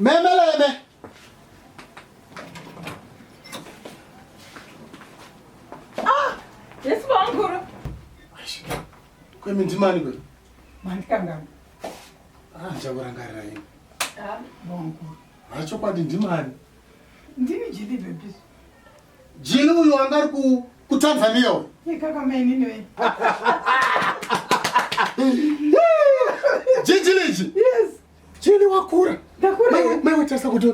Memeleme. Ah, yes bamukuru. Kwemi ndimani kwe? Mandikangana. Ah, ndichakurangarira ini. Ah, bamukuru. Ah, chokwadi ndimani? Ndini Jili baby. Jili uyu anga ari ku kuTanzania uyu. Ikaka mainini we. Jijiliji. Yes. Jili wakura. Ndakura. Mai mai watarisa kuti.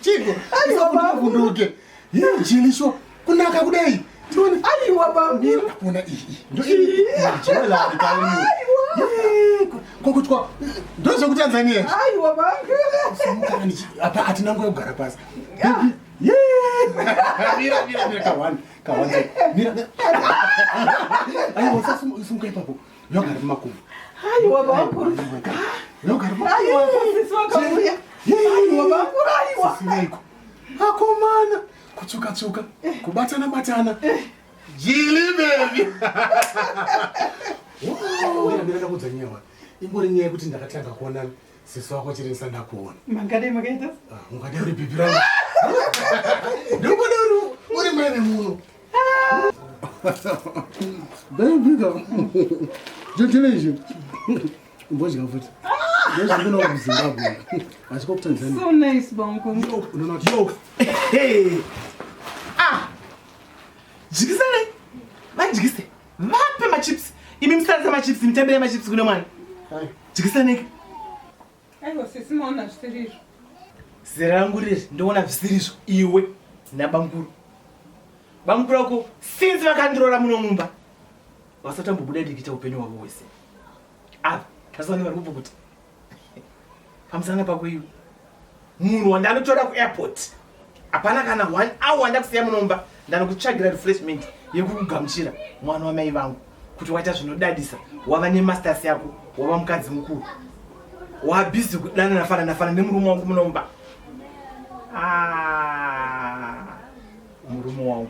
Chiko. Isakuvhunduke. Jili sho kunaka kudai. Tione. Aiwa bambi. Kuna iyi. Ndo iyi. Jela ndikaliwe. Kokutwa. Ndo zvekuTanzania. Aiwa bambi. Apa hatina nguva yekugara pasi. Mira mira mira kawani. Kawani. Mira. Aiwa usasimuka ipapo. Yogara mumakumbo. Aiwa bamkuru. Yogara Aiwa sisi wakauya. Aiwa bamkuru aiwa. Sineiko. Akomana. Kutsuka tsuka. Kubatana batana. Jili baby. Mira mira ndakudza nyaya. Ingori nyaya yekuti ndakatanga kuona sisi wako chiri ndakuona. Mangadai makaita? Ah, ungadai uri bhibhi rangu. Ndikuda uri uri mai vemuno. Baby ka. Jotele izvi. Mbodya futi. Ndozvikuno kuZimbabwe. Asi ko kuTanzania. So nice bamkuru. Unoona kuti yo. Hey. Ah. Dyisanai. Vadyise. Vape machips. Imi musarisa machips, mitambire machips kune mwana. Dyisanai. Aiwa sisi maona zvisiri izvo. Zera rangu riri ndoona zvisiri izvo iwe nabamkuru. Bamkuru ako since vakandiroora muno mumba vasatambobuda dikita upenyu hwavo hwese. Apa tasane vari kupukuta. Pamusana pako iwe. Munhu wandanotora kuairport hapana kana one hour ndakusiya munomba ndanokutsvagira refreshment yekukugamuchira mwana wamai vangu kuti waita zvinodadisa wava nemasters yako wava mukadzi mukuru wabhizi kudanana fanana fana nemurume wangu munomba ah, murume wangu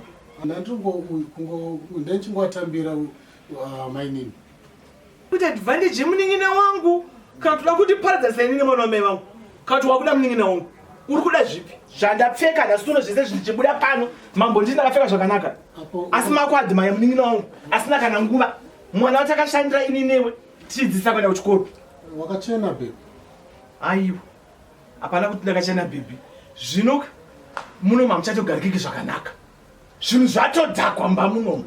ndandichingoatambira uh, mainini kuti advantage yemunin'ina wangu kana toda kuti paradza saini nemwana wamai vangu kana kuti wakuda munin'ina wangu uri kuda zvipi zvandapfeka nhasi uno zvese zvichibuda pano mambo ndii ndakapfeka zvakanaka asi mako adhimaya munin'ina wangu asina kana nguva mwana watakashandira ini newe tichidzidzisa kuenda kuchikoro wakachena bhebhi aiwa hapana kuti ndakachena bhebhi zvino muno mamuchatogarikiki zvakanaka zvinhu zvatodhakwa mba munomu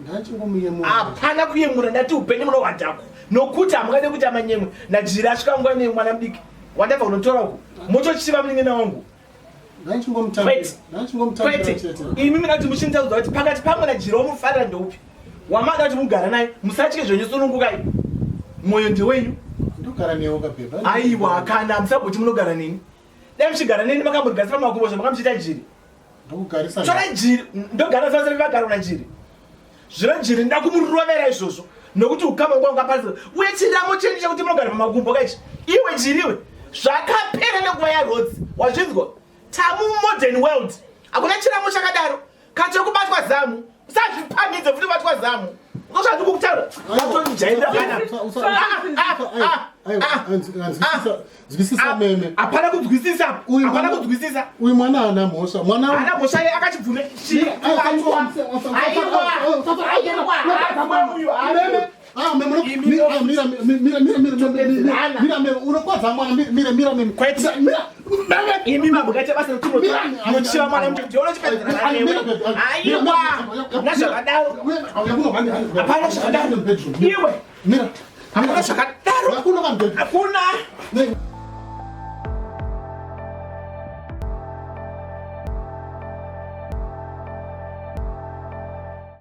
hapana kuyemura ndati upenyu muno hwadhakwa nokuti hamungade kuita manyemwe najiri asvika nguva nei mwana mudiki wandabva kunotora uku motochiva munin'ina wangu kwete imi mina kuti muchinitaudza kuti pakati pamwe najiri wamufarira ndeupi wamada kuti mugara naye musatye zvenyu sunungukai mwoyo ndewenyu aiwa kana musagoti munogara neni dai muchigara neni makambogasira makumbo zvamakamuchiita jiri Ndokugarisa. Tora jiri, ndogara sasa vagara na jiri. Zvino jiri nda kumurovera izvozvo nokuti ukama kwangu ngaparadzwe. Uye chiramo chenyu chekuti munogara pamakumbo kaichi. Iwe jiriwe zvakapera nenguva yaRhodes. Wazvinzwa? Tamu modern world. Hakuna chiramo chakadaro. Kana chekubatwa zamu, usazvipamhidze futi kubatwa zamu. Ndozvandikukutaura. Watondijairira pana. Nzwisisa meme. Hapana kunzwisisa. Hapana kunzwisisa. Uyu mwana haana mhosva. Mwana haana mhosva iye akachibvume. Unokwadza mwana mira mira meme. Kwete. Imi mambo kaita basa rekuti mwana ndiona chipedzerana newe. Aiwa. Nazvakadaro. Hapana zvakadaro. Iwe. Mira. Hakuna zvakadaro. Hakuna vanhu. Hakuna.